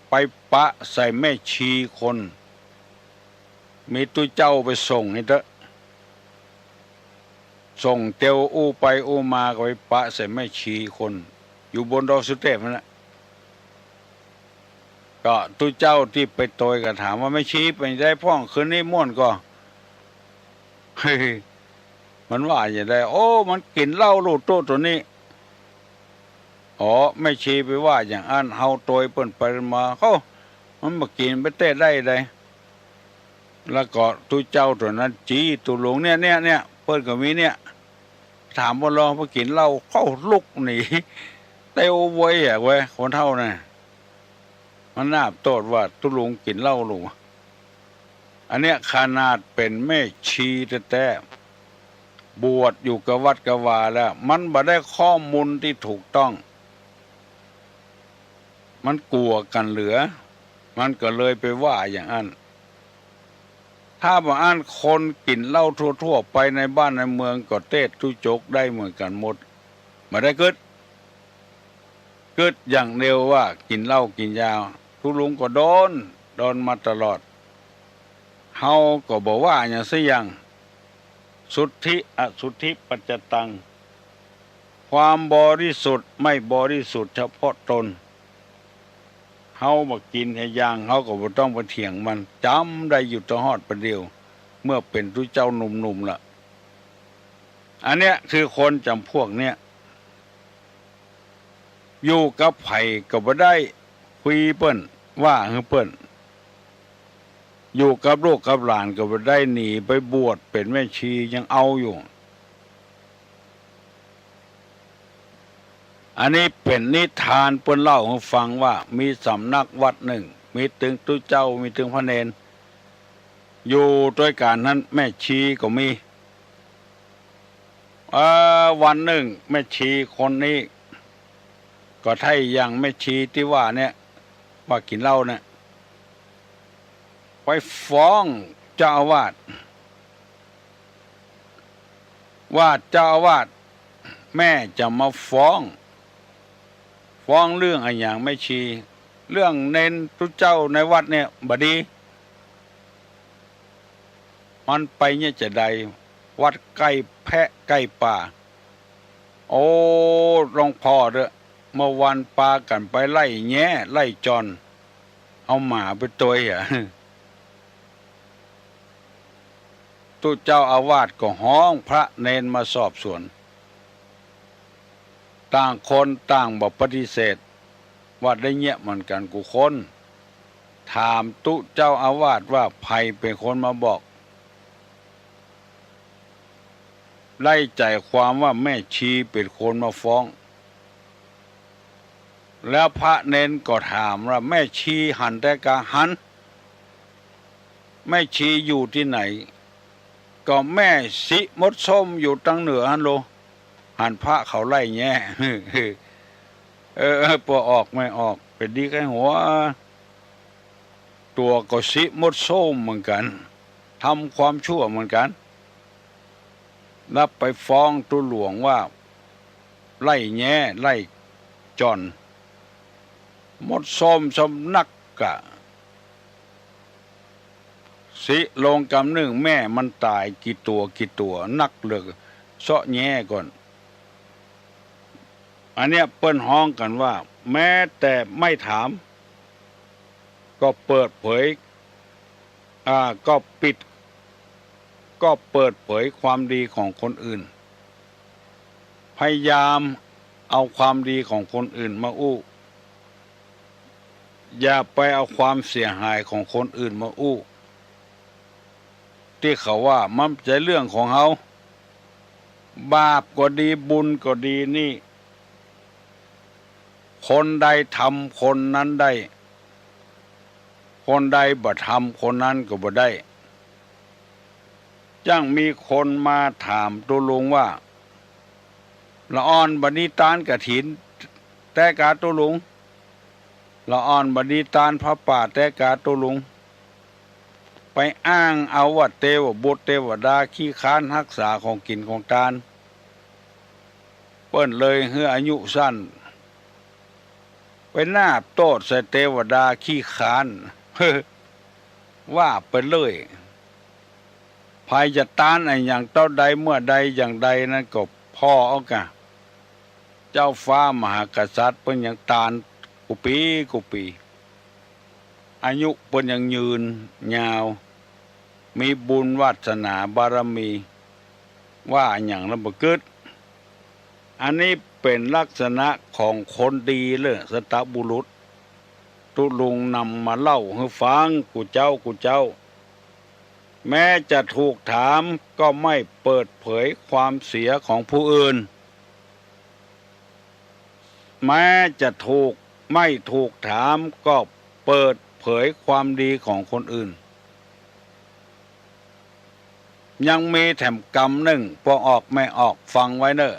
ไปปะใส่แม่ชีคน มีตุ๊เจ้าไปส่งหื้อเต๊อะ ส่งเตียวอู้ไปอู้มาก็ไปปะใส่แม่ชีคน อยู่บนดอยสุเตพนั่นแหละ ก็ตุ๊เจ้าตี้ไปโตยก็ถามว่า แม่ชีเป๋นไงพ่อง คืนนี้ม่วนก่อ มันว่าอย่างใด โอ้ มันกิ๋นเหล้าลูกตุ๊ตัวนี้ อ๋อ แม่ชีไปว่าอย่างอั้น เฮาโตยเปิ้นไปมา เฮ้า มันบ่กิ๋นไปเต๊ได้ใด แล้วก็ตุ๊เจ้าตัวนั้นจี้ตุ๊ลุง เนี่ย เนี่ย เนี่ย เปิ้นก็มีเนี่ย ถามบ่ลอง ไปกิ๋นเหล้า เข้าลุกหนี เตียวเว้ยอะเว้ย คนเฒ่าน่ะ มันนาบโต้ษว่าตุ๊ลุงกิ๋นเหล้าลูก อันเนี้ยขนาดเป๋นแม่ชีแต๊ๆ บวชอยู่กับวัดกับวาแล้ว มันบ่ได้ข้อมูลตี้ถูกต้อง มันกั๋วกั๋นเหลือ มันก็เลยไปว่าอย่างอั้น ถ้าบ่อั้นคนกิ๋นเหล้าทั่วๆ ไปในบ้านในเมืองก็เตศน์ตุ๊จกได้เหมือนกั๋นหมด บ่ได้กึ๊ด กึ๊ดอย่างเดียวว่ากิ๋นเหล้ากิ๋นยา ตุ๊ลุงก็โดน โดนมาตลอด เฮาก็บ่ว่าหยังสักอย่าง สุทธิอสุทธิปัจจตัง ความบริสุทธิ์ไม่บริสุทธิ์เฉพาะตน เฮาบ่กิ๋นหยัง เฮาก็บ่ต้องไปเถียงมัน จ๋ำได้อยู่ตลอดประเดี๋ยว เมื่อเป๋นตุ๊เจ้าหนุ่มๆ ละ อันเนี้ยคือคนจ๋ำพวกเนี้ย อยู่กับใผก็บ่ได้ คุยเปิ้น ว่าหื้อเปิ้น อยู่กับลูกกับหลานก็บ่ได้ หนีไปบวชเป๋นแม่ชียังเอาอยู่ อันนี้เป๋นนิทานเปิ้นเล่าหื้อฟังว่า มีสำนักวัดนึ่ง มีตึงตุ๊เจ้า มีตึงพระเณร อยู่ตวยกั๋นนั้น แม่ชีก็มี เอ่อ วันนึ่งแม่ชีคนนี้ ก็ใช่อย่างแม่ชีตี้ว่าเนี่ย ว่ากิ๋นเหล้าเนี่ย ไปฟ้องเจ้าอาวาส ว่าเจ้าอาวาส แม่จะมาฟ้อง ฟ้องเรื่องอะหยังแม่ชี เรื่องเณรตุ๊เจ้าในวัดเนี่ยบ่ดี มันไปเยียะจาใด วัดใก้แพะใก้ป่า โอ้ หลวงพ่อเต๊อะ เมื่อวานปากั๋นไปไล่แย้ไล่จ่อน เอาหมาไปตวยอะ ตุ๊เจ้าอาวาสก็ฮ้องพระเณรมาสอบสวน ต่างคนต่างบ่ปฏิเสธ ว่าได้เยียะเหมือนกั๋นกู้คน ถามตุ๊เจ้าอาวาสว่าใผเป๋นคนมาบอก ได้ใจ๋ความว่าแม่ชีเป๋นคนมาฟ้อง แล้วพระเณรก็ถามว่าแม่ชีหันแต๊กา หัน แม่ชีอยู่ตี้ไหน ก็แม่สิมดส้มอยู่ตางเหนือหั้นโล หันพระเขาไล่แย้ เออ ปอออกแม่ออก เป๋นดีใก้หัว ตั๋วก็สิมดส้มเหมือนกั๋น ทำความชั่วเหมือนกั๋น แล้วไปฟ้องตุ๊หลวงว่าไล่แย้ไล่จ่อน มดส้มสำนักกะ สิลงกำนึ่งแม่มันต๋ายกี่ตั๋วกี่ตั๋ว นักเหลือเซาะแย้ก่อน อันเนี้ยเปิ้นฮ้องกั๋นว่า แม้แต่ไม่ถาม ก็เปิดเผย อ่า ก็ปิด ก็เปิดเผยความดีของคนอื่น พยายามเอาความดีของคนอื่นมาอู้ อย่าไปเอาความเสียหายของคนอื่นมาอู้ ตี้เขาว่ามันบ่ใจ้เรื่องของเฮา บาปก็ดีบุญก็ดีนี่ คนใดทำคนนั้นได้ คนใดบ่ทำคนนั้นก็บ่ได้ จั้งมีคนมาถามตุ๊ลุงว่า ละอ่อนบ่หนีตานกฐินแต๊กาตุ๊ลุง ละอ่อนบ่หนีตานผ้าป่าแต๊กาตุ๊ลุง ไปอ้างเอาว่าเตวบุตรเตวดาขี้ค้านฮักษาของกิ๋นของตาน เปิ้นเลยหื้ออายุสั้น ไปนาบโต้ษใส่เตวดาขี้ค้าน ว่าไปเรื่อย ใผจะตานอะหยังเต้าใดเมื่อใดอย่างใดนั้นก็ผ่อเอากา เจ้าฟ้ามหากษัตริย์เปิ้นยังตานกู้ปี๋กู้ปี๋ อายุเปิ้นยังยืนยาว มีบุญวาสนาบารมี ว่าอะหยังละบ่กึ๊ด อันนี้เป๋นลักษณะของคนดีเลย สัตบุรุษ ตุ๊ลุงนำมาเล่าหื้อฟังกู้เจ๊ากู้เจ๊า แม้จะถูกถามก็ไม่เปิดเผยความเสียของผู้อื่น แม้จะถูก ไม่ถูกถามก็เปิดเผยความดีของคนอื่น ยังมีแถมกำนึ่ง ปอออกแม่ออกฟังไว้เน่อ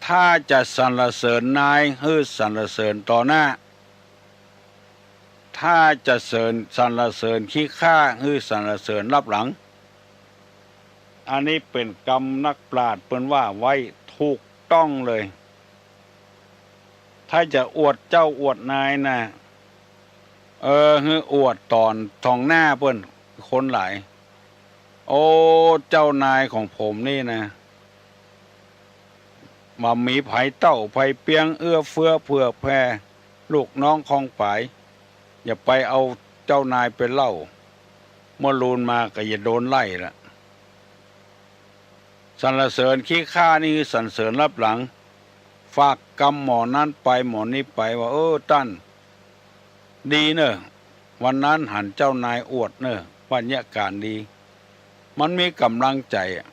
ถ้าจะสรรเสริญนายหื้อสรรเสริญต่อหน้า ถ้าจะเสริญ สรรเสริญขี้ข้าหื้อสรรเสริญลับหลัง อันนี้เป๋นกำนักปราชญ์เปิ้นว่าไว้ถูกต้องเลย ถ้าจะอวดเจ้าอวดนายนะ เออ หื้ออวดต่อหน้าเปิ้น คนหลาย โอ้ เจ้านายของผมนี่นะ บ่มีใผเต้าใผเปียงเอื้อเฟื้อเผื่อแผ่ ลูกน้องคองป๋าย อย่าไปเอาเจ้านายไปเล่า เมื่อลูนมาก็อย่าโดนไล่ละ สรรเสริญขี้ข้านี่สรรเสริญลับหลัง ฝากกำหมอนั้นไปหมอนี้ไปว่า เออ ต้าน ดีเน่อ วันนั้นหันเจ้านายอวดเน่อ ว่าเยียะก๋านดี มันมีก๋ำลังใจ๋อะ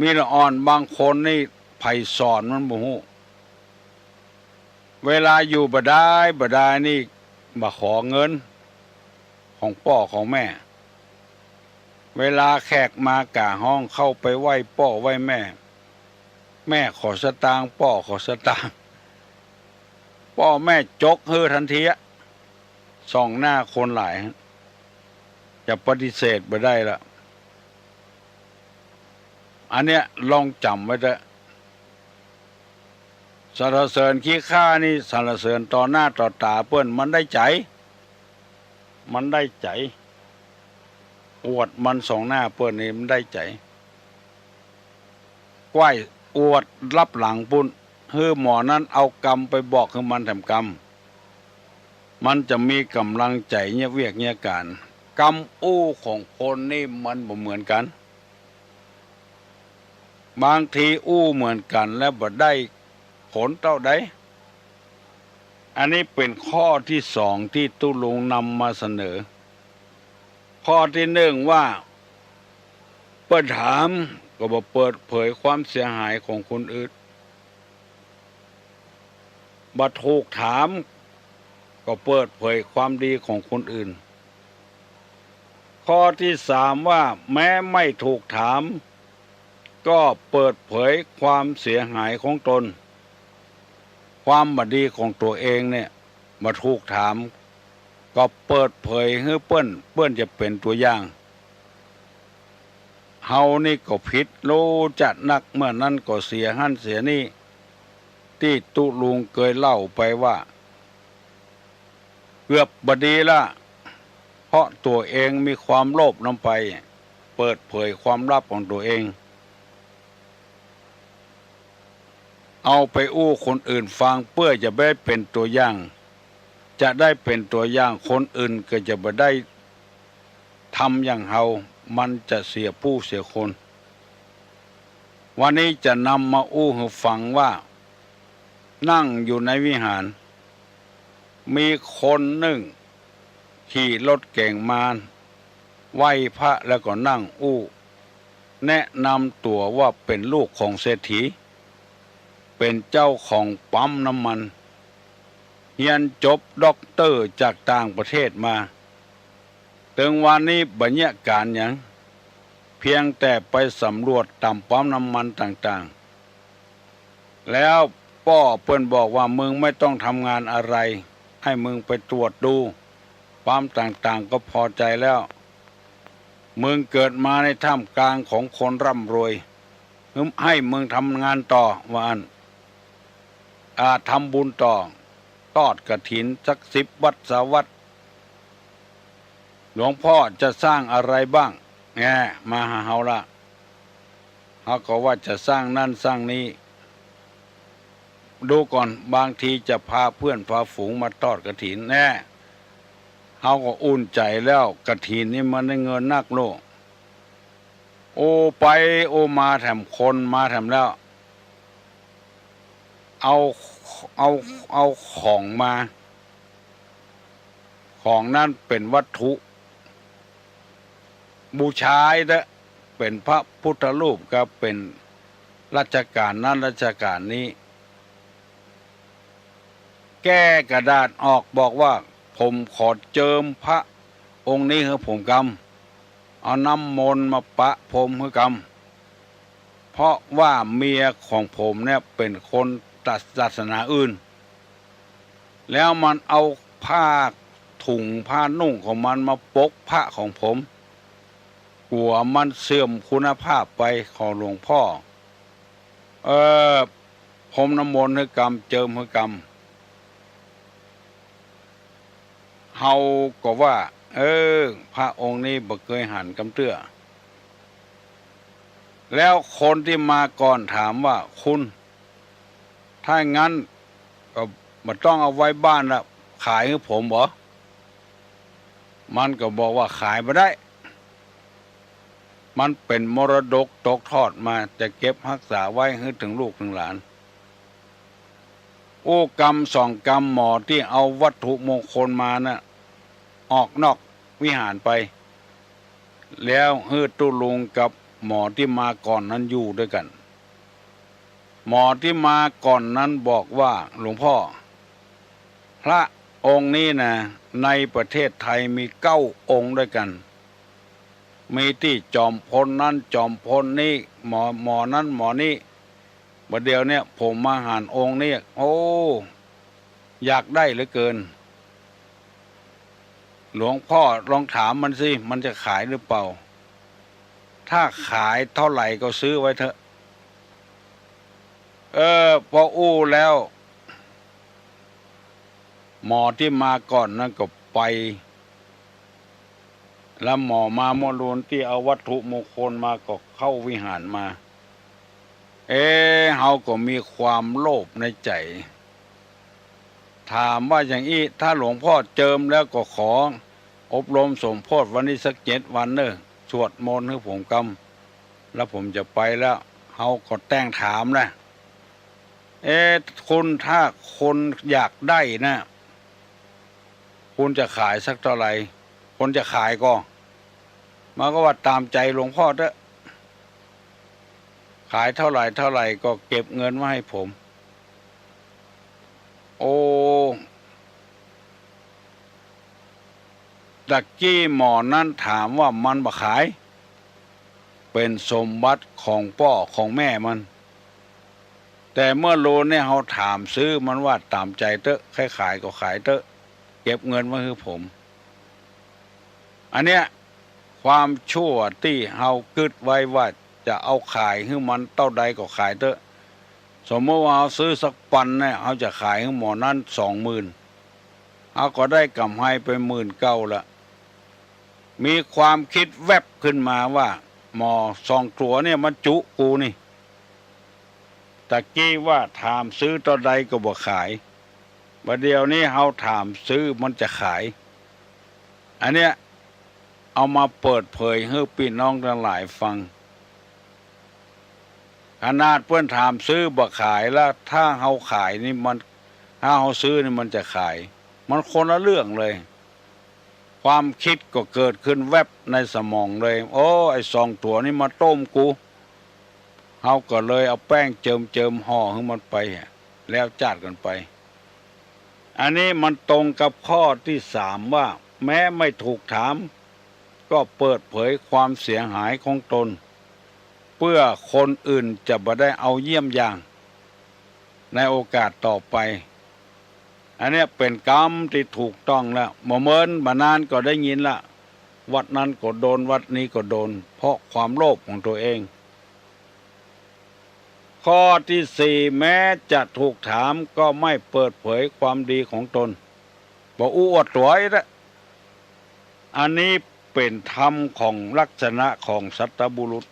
มีละอ่อนบางคนนี่ใผสอนมันบ่ฮู้ เวลาอยู่บ่ดายบ่ดายนี่ บ่ขอเงินของป้อของแม่ เวลาแขกมาก่าห้องเข้าไปไหว้ป้อไหว้แม่ แม่ขอสตางค์ ป้อขอสตางค์ ป้อแม่จกหื้อตันทีอะ ส่องหน้าคนหลาย จะปฏิเสธบ่ได้ละ อันเนี้ยลองจ๋ำไว้เต๊อะ สรรเสริญขี้ข้านี่สรรเสริญต่อหน้าต่อต๋าเปิ้น มันได้ใจ๋ มันได้ใจ๋ อวดมันส่องหน้าเปิ้นนี่มันได้ใจ๋ ใค่อวดลับหลังปู้น หื้อหมอนั้นเอากำไปบอกหื้อมันแถมกำ มันจะมีก๋ำลังใจ๋เยียะเวียกเยียะก๋าน กำอู้ของคนนี่มันบ่เหมือนกั๋น บางทีอู้เหมือนกั๋นแล้วบ่ได้ผลเต้าใด อันนี้เป๋นข้อตี้สองตี้ตุ๊ลุงนำมาเสนอ ข้อตี้นึ่งว่า เปิ้นถามก็บ่เปิดเผยความเสียหายของคนอื่น บ่ถูกถามก็เปิดเผยความดีของคนอื่น ข้อตี้สามว่า แม้ไม่ถูกถาม ก็เปิดเผยความเสียหายของตน ความบ่ดีของตั๋วเองเนี่ย บ่ถูกถาม ก็เปิดเผยหื้อเปิ้น เปิ้นจะเป๋นตั๋วอย่าง เฮานี่ก็ผิด ฮู้จักนัก เมื่อนั้นก็เสียหั้นเสียนี่ ตี้ตุ๊ลุงเกยเล่าไปว่า เกือบบ่ดีละ เพราะตั๋วเองมีความโลภนำไป เปิดเผยความลับของตั๋วเอง เอาไปอู้คนอื่นฟัง เปื้อจะได้เป๋นตั๋วอย่าง จะได้เป๋นตั๋วอย่าง คนอื่นก็จะบ่ได้ทำอย่างเฮา มันจะเสียผู้เสียคน วันนี้จะนำมาอู้หื้อฟังว่า นั่งอยู่ในวิหาร มีคนนึ่งขี่รถเก๋งมาไหว้พระแล้วก็นั่งอู้ แนะนำตั๋วว่าเป๋นลูกของเศรษฐี เป๋นเจ้าของปั๊มน้ำมัน เฮียนจบด็อกเตอร์จากต่างประเทศมา เถิงวันนี้บ่เยียะก๋านหยัง เพียงแต่ไปสำรวจต๋ามปั๊มน้ำมันต่างๆ แล้วป้อเปิ้นบอกว่า มึงไม่ต้องทำงานอะไร ให้มึงไปตรวจดูปั๊มต่างๆ ก็พอใจแล้ว มึงเกิดมาในท่ามกลางของคนร่ำรวย ให้มึงทำงานต่อ ว่าอั้น อ่า ทำบุญต่อ ทอดกฐินสักสิบวัดซาววัด หลวงพ่อจะสร้างอะไรบ้าง แง่ มาหาเฮาละ เฮาก็ว่าจะสร้างนั่นสร้างนี่ ดูก่อน บางทีจะพาเพื่อนพาฝูงมาทอดกฐินแน่ เฮาก็อุ่นใจ๋แล้ว กฐินนี่มันได้เงินนักโลก โอ้ไปโอ้มาแถมคนมาแถมแล้ว เอา เอา เอาของมา ของนั้นเป๋นวัตถุบูชาเต๊อะ เป๋นพระพุทธรูปก็เป๋นรัชกาลนั้นรัชกาลนี้ แก้กระดาษออกบอกว่า ผมขอเจิมพระองค์นี้หื้อผมกำ เอาน้ำมนต์มาปะพรมหื้อกำ เพราะว่าเมียของผมเนี่ยเป๋นคนศาสนาอื่น แล้วมันเอาผ้าถุงผ้านุ่งของมันมาปกพระของผม กั๋วมันเสื่อมคุณภาพไป ขอหลวงพ่อ เอ่อ พรมน้ำมนต์หื้อกำ เจิมหื้อกำ เฮาก็ว่า เออ พระองค์นี้บ่เกยหันกำเตื้อ แล้วคนตี้มาก่อนถามว่า คุณ ถ้าอย่างนั้นก็บ่ต้องเอาไว้บ้านละ ขายหื้อผมบ่ มันก็บอกว่าขายบ่ได้ มันเป๋นมรดกตกทอดมา จะเก็บฮักษาไว้หื้อเถิงลูกเถิงหลาน อู้กำสองกำ หมอตี้เอาวัตถุมงคลมาน่ะ ออกนอกวิหารไป แล้วหื้อตุ๊ลุงกับหมอตี้มาก่อนนั้นอยู่ด้วยกั๋น หมอตี้มาก่อนนั้นบอกว่า หลวงพ่อ พระองค์นี้นะ ในประเทศไทยมีเก้าองค์ด้วยกั๋น มีตี้จอมพลนั้นจอมพลนี้ หมอ หมอนั้นหมอนี้ บ่าเดี่ยวเนี่ยผมมาหันองค์นี้ โอ้ อยากได้เหลือเกิน หลวงพ่อลองถามมันสิ มันจะขายหรือเปล่า ถ้าขายเท่าไหร่ก็ซื้อไว้เถอะ เออ พออู้แล้ว หมอตี้มาก่อนนั้นก็ไป แล้วหมอมาเมื่อลูนตี้เอาวัตถุมงคลมาก็เข้าวิหารมา เอ๊ะ เฮาก็มีความโลภในใจ๋ ถามว่าอย่างอี้ ถ้าหลวงพ่อเจิมแล้วก็ขออบรมสมโภชวันนี้สักเจ็ดวันเน่อ สวดมนต์หื้อผมกำ แล้วผมจะไปแล้ว เฮาก็แต่งถามนะ เอ๊ะ คุณ ถ้าคนอยากได้นะ คุณจะขายสักเท่าไหร่ คนจะขายก็ มันก็ว่าต๋ามใจ๋หลวงพ่อเต๊อะ ขายเท่าไหร่เท่าไหร่ก็เก็บเงินไว้ให้ผม โอ้ ตะกี้หมอนั้นถามว่ามันบ่ขาย เป๋นสมบัติของป้อของแม่มัน แต่เมื่อลูนเนี่ยเฮาถามซื้อมันว่าต๋ามใจ๋เต๊อะ ใค่ขายก็ขายเต๊อะ เก็บเงินไว้หื้อผม อันเนี้ย ความชั่วตี้เฮากึ๊ดไว้ว่าจะเอาขายหื้อมันเต้าใดก็ขายเต๊อะ สมมุติว่าเฮาซื้อสักปันเนี่ย เฮาจะขายหื้อหมอนั้นสองหมื่น เฮาก็ได้ก๋ำไรไปหมื่นเก้าละ มีความกึ๊ดแว็บขึ้นมาว่า หมอสองตั๋วเนี่ยมันจุกูนี่ ตะกี้ว่าถามซื้อเต้าใดก็บ่ขาย บ่าเดี่ยวนี้เฮาถามซื้อมันจะขาย อันเนี้ย เอามาเปิดเผยหื้อปี้น้องตังหลายฟัง ขนาดเปิ้นถามซื้อบ่ขายแล้ว ถ้าเฮาขายนี่มัน ถ้าเฮาซื้อนี่มันจะขาย มันคนละเรื่องเลย ความกึ๊ดก็เกิดขึ้นแว็บในสมองเลย โอ้ ไอ้สองตั๋วนี่มาต้มกู เฮาก็เลยเอาแป้งเจิมๆ ห่อหื้อมันไป แล้วจากกั๋นไป อันนี้มันตรงกับข้อตี้สามว่า แม้ไม่ถูกถาม ก็เปิดเผยความเสียหายของตน เปื้อคนอื่นจะบ่ได้เอาเยี่ยงอย่าง ในโอกาสต่อไป อันเนี้ยเป๋นกำตี้ถูกต้องแล้ว บ่เมินบ่นานก็ได้ยินละ วัดนั้นก็โดน วัดนี้ก็โดน เพราะความโลภของตัวเอง ข้อตี้สี่ แม้จะถูกถามก็ไม่เปิดเผยความดีของตน บ่อู้อวดตั๋วอีกละ อันนี้เป๋นธรรมของลักษณะของสัตบุรุษ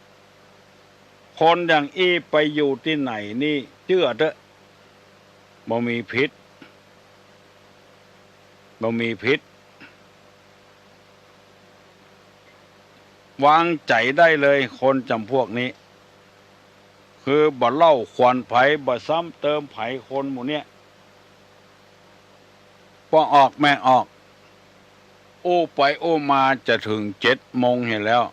คนอย่างอี้ไปอยู่ตี้ไหนนี่เจื้อเต๊อะ บ่มีผิด บ่มีผิด วางใจ๋ได้เลย คนจ๋ำพวกนี้ คือบ่เล่าขวัญใผ บ่ซ้ำเติมใผ คนหมู่เนี้ย ป้อออกแม่ออก อู้ไปอู้มาจะเถิงเจ็ดโมงเหียแล้ว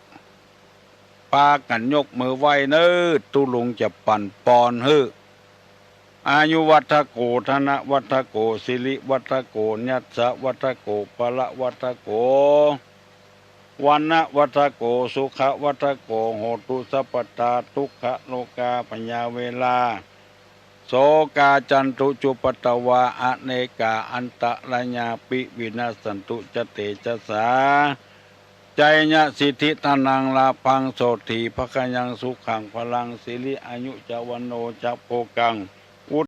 ปากั๋นยกมือไหว้เน่อ ตุ๊ลุงจะปั๋นปอนหื้อ อายุวัฑโฆ ธนวัฑโฆ สิริวัฑโฆ ยัสสะวัฑโฆ พละวัฑโฆ วรรณวัฑโฆ สุขวัฑโฆ โหตุสัพพตา ทุกขโรคาพยาเวรา โศกาจันตุจุปปตวา อเนกาอันตรายาปิ วินัสสันตุจะเตจสา ชัยยะสิทธิธนังลาภัง โสตถีภะคะยังสุขังพลัง สิริอายุจะวัณโณจะโภคัง